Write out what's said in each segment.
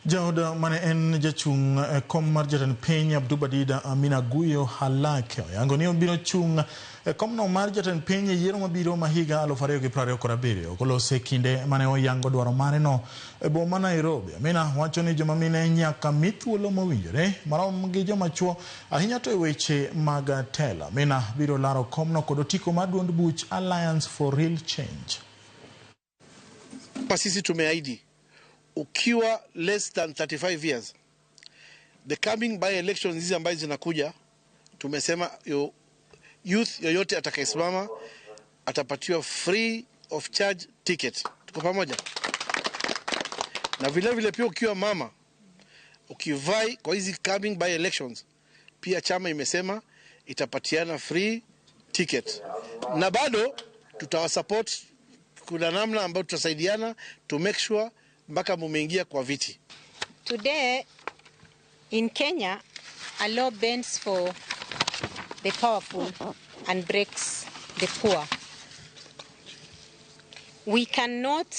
Jaod mane en jachung' e kom mar jatend piny Abdubadida Amina Guyo Halake oyango ni obiro chung' e komno mar jatend piny e yiero mabiro ma higa 2027 kolose kinde mane oyango dwaro mare no e boma Nairobi. Amina wacho ni joma mine nyaka mi thuolo mowinjore marom gi joma chuo ahinya to e weche mag telo. Amina biro laro komno kod otiko mar duond buch Alliance for Real Change. Pa sisi tumeahidi ukiwa less than 35 years, the coming by elections hizi ambazo zinakuja, tumesema yo, youth yoyote atakayesimama atapatiwa free of charge ticket. Tuko pamoja? Na vile vile pia ukiwa mama ukivie kwa hizi coming by elections, pia chama imesema itapatiana free ticket, na bado tutawasupport. Kuna namna ambayo tutasaidiana to make sure mpaka mumeingia kwa viti. Today in Kenya, a law bends for the powerful and breaks the poor. We cannot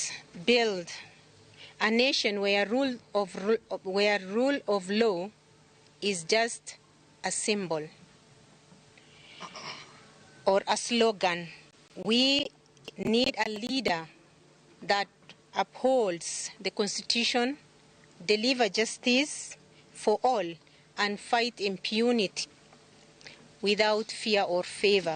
build a nation where rule of law is just a symbol or a slogan. We need a leader that upholds the Constitution, deliver justice for all, and fight impunity without fear or favor.